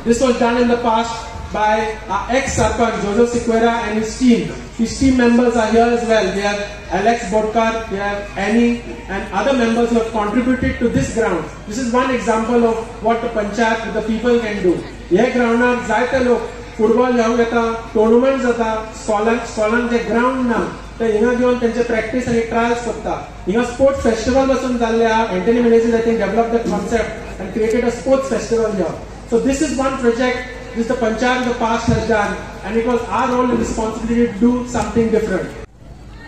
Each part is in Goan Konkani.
This was done in the past by our ex-Sarpanch Jojo Sequeira and his team. His team members are here as well. We have Alex Bodkar, we have Annie and other members who have contributed to this ground. This is one example of what the panchayat with the people can do. हे ग्राउंडार जायते लोक फुटबॉल घेवंक येता, टोर्नामेंट जाता, स्कॉलांक जे ग्राउंड ना ते हिंगा घेवन तेंचे प्रॅक्टीस आनी ट्रायल्स करता. हिंगा स्पोर्ट्स फेस्टिवल पासून जाल्ले आहा. Anthony Menezes I think develop the concept and created a sports festival here. So this is one project this the panchayat in the past has done, and it was our role and responsibility to do something different.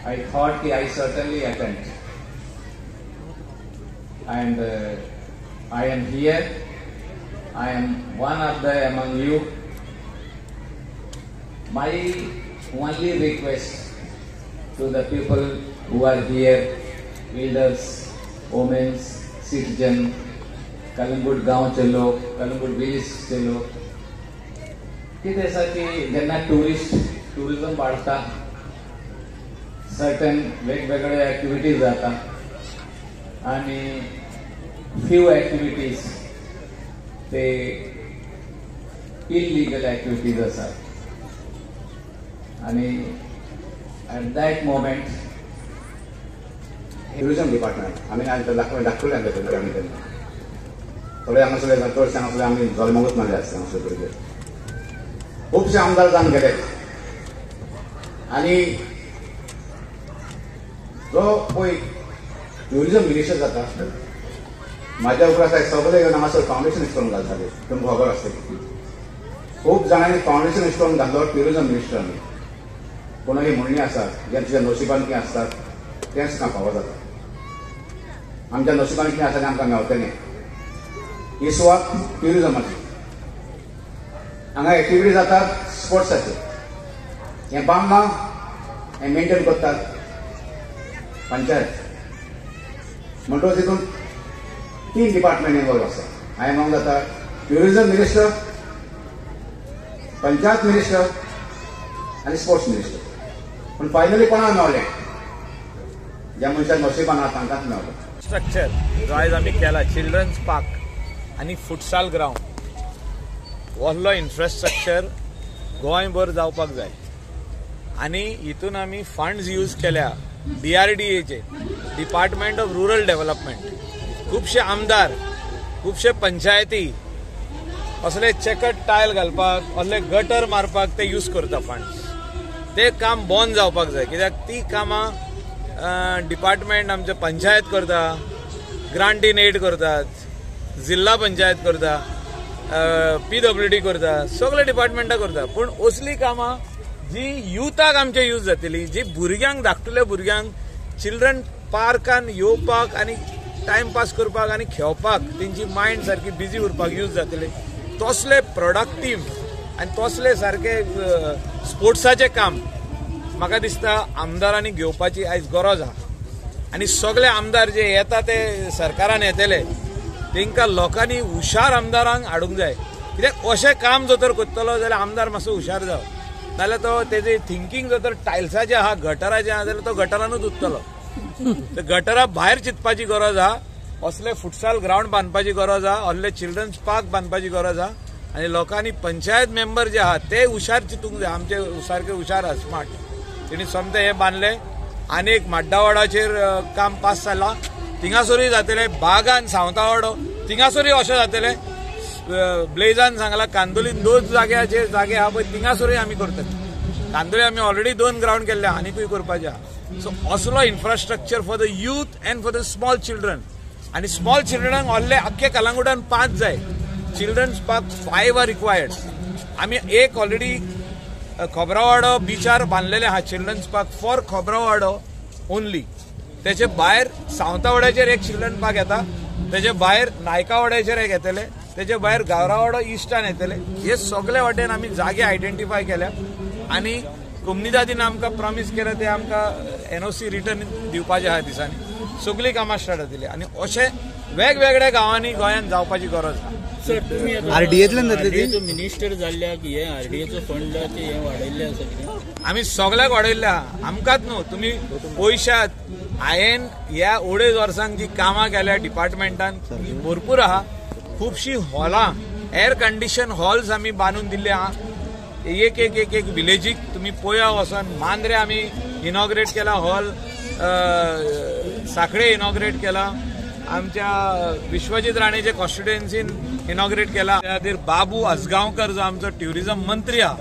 I thought I certainly attend, and I am here. I am one of the among you. My only request to the people who are here, elders, women, citizen, Calangute गांवचे लोक, कलंगूट विलेजचे लोक, कितें आसा की जेन्ना ट्युरिजम वाडटा, सर्टन वेगवेगळे एक्टिविटीज जाता आनी फ्यू एक्टिविटीज ते इलिगल एक्टिविटीज आसात आनी at that moment tourism department आमी दाखयलें आमकां आमी तेन्ना थोडे हांगासरले चडशे हांगासरले आमी जल्मूच नासले आसता हांगासर भुरगे. खुबशे आमदार जावन गेले आनी जो पळय ट्युरिजम मिनिस्टर जाता म्हाज्या उपरांत सगळे येवन हांगासर फावंडेशन इस्कॉन घालताले. तुमकां खबर आसतली खूब जाणांनी फावंडेशन इस्कॉन घातलो ट्युरिजम मिनिस्टरांनी. पूण ही म्हणणी आसा ज्यांच्या नशिबान कितें आसता तेंच ना फावो जाता. आमच्या नशिबान कितें आसा तें आमकां मेवतलें. ही सुवात ट्युरिजमाची. हांगा एक्टिविटी जातात स्पोर्ट्साच्यो. हें बांदलां हें मेंटेन करतात पंचायत. म्हणटकच तितून 3 डिपार्टमेंट इनवॉल्व आसा. हांवें म्हणूंक जाता ट्युरिजम मिनिस्टर, पंचायत मिनिस्टर आनी स्पोर्ट्स मिनिस्टर. पूण फायनली कोणाक मेवलें? ज्या मनशाक नशिबान आहा तांकांच मेवलें. स्ट्रक्चर जो आयज आमी केला चिल्ड्रन्स पार्क आनी फुटसाल ग्रावंड, व्हडलो इन्फ्रास्ट्रक्चर गोंयभर जावपाक जाय. आनी हितून आमी फंड्स यूज केल्या DRDAचे, डिपार्टमेंट ऑफ रुरल डेव्हलपमेंट. खुबशे आमदार, खुबशे पंचायती असले चेकट टायल घालपाक, असले गटर मारपाक ते यूज करता फंड्स. ते काम बंद जावपाक जाय, कित्याक ती कामां डिपार्टमेंट आमचे पंचायत करता, ग्रांट इन एड करतात, जिल्हा पंचायत करता, PWD करता, सगळे डिपार्टमेंटां करता. पूण असली कामां जी युथाक आमचे यूज जातली, जी भुरग्यांक, धाकटुल्या भुरग्यांक चिल्ड्रन पार्कान येवपाक आनी टायमपास करपाक आनी खेळपाक, तेंची मायंड सारकी बिजी उरपाक यूज जातली, तसले प्रोडक्टीव आनी तसले सारके स्पोर्ट्साचें काम म्हाका दिसता आमदारांनी घेवपाची आयज गरज आहा. आनी सगळे आमदार जे येता ते सरकारान येतले तेंकां लोकांनी हुशार आमदारांक हाडूंक जाय. कित्याक अशें काम जर तर करतलो जाल्यार आमदार मातसो हुशार जाव, नाजाल्यार तो तेजे थिंकींग जर तर टायल्साचें आहा, गटराचें आहा जाल्यार तो गटरानूच उरतलो. गटरा भायर चिंतपाची गरज आहा. असले फुटसाल ग्रावंड बांदपाची गरज आहा, असले चिल्ड्रन्स पार्क बांदपाची गरज आहा. आनी लोकांनी पंचायत मेंबर जे आहा ते हुशार चिंतूंक जाय. आमचे सारके हुशार आहा, स्मार्ट. तेणी सोमतें हें बांदलें. आनी एक माड्डावाडाचेर काम पास जालां, थिंगासरूय जातलें. बागान सावंतावाडो थिंगासरूय अशें जातलें. ब्लेजान सांगला कांदोलीन 2 जाग्याचेर जागे आहा पळय थिंगासरूय आमी करतले. कांदोली आमी ऑलरेडी 2 ग्रावंड केल्ले, आनीकूय करपाचे आहा. सो असलो infrastructure for the youth and for the small children. आनी स्मॉल चिल्ड्रनाक व्हडले आख्खे कलंगूटान 5 जाय. Children's park 5 are required. आमी एक ऑलरेडी खोबरावाडो बिचार बांदलेले आहा children's park for Khobrawado only. तेचे भायर सावंतावाड्याचेर एक चिल्ड्रन पार्क येता, तेचे भायर नायकावाड्याचेर एक येतले, तेचे भायर गावरावाडो इस्टान येतले. हे सगळे वाटेन आमी जागे आयडेंटिफाय केल्या आनी कोमनिदादीन आमकां प्रॉमीस केलें ते आमकां NOC return दिवपाचें आहा दिसांनी. सगळीं कामां स्टार्ट जातली आनी अशें वेगवेगळ्या गांवांनी गोंयांत जावपाची गरज आहा. आरडीएतल्यान जातली ती मिनिस्टर जाल्ल्याक हे आरडीएचो फंड ते हे वाडयल्ले आसा कितें? आमी सगळ्याक वाडयल्ले आहा. आमकांच न्हू, तुमी पयशात. हांवें ह्या 2.5 वर्सांक जी कामां केल्या डिपार्टमेंटान भरपूर आहा. खुबशीं हॉलां एअर कंडिशन हॉल्स आमी बांदून दिल्ले आहा एक एक एक एक विलेजीक. तुमी पळया वचोन, मांद्रे आमी इनॉग्रेट केला हॉल, साखळे इनॉग्रेट केला, आमच्या विश्वजीत राणेचे कॉन्स्टिट्युएन्सीन इनॉग्रेट केला. त्या खातीर बाबू आजगांवकर जो आमचो ट्युरिझम मंत्री आहा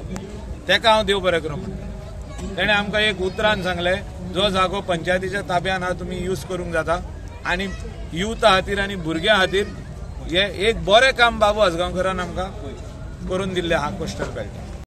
तेका हांव देव बरें करूं म्हणटा. तेणें आमकां एक उतरान सांगलें, जो जागो पंचायतीच्या ताब्यान आहा तुमी यूज करूंक जाता आनी युथा खातीर आनी भुरग्यां खातीर हे एक बरें काम बाबू आजगांवकरान आमकां करून दिल्लें आहा कोस्टल बेल्ट.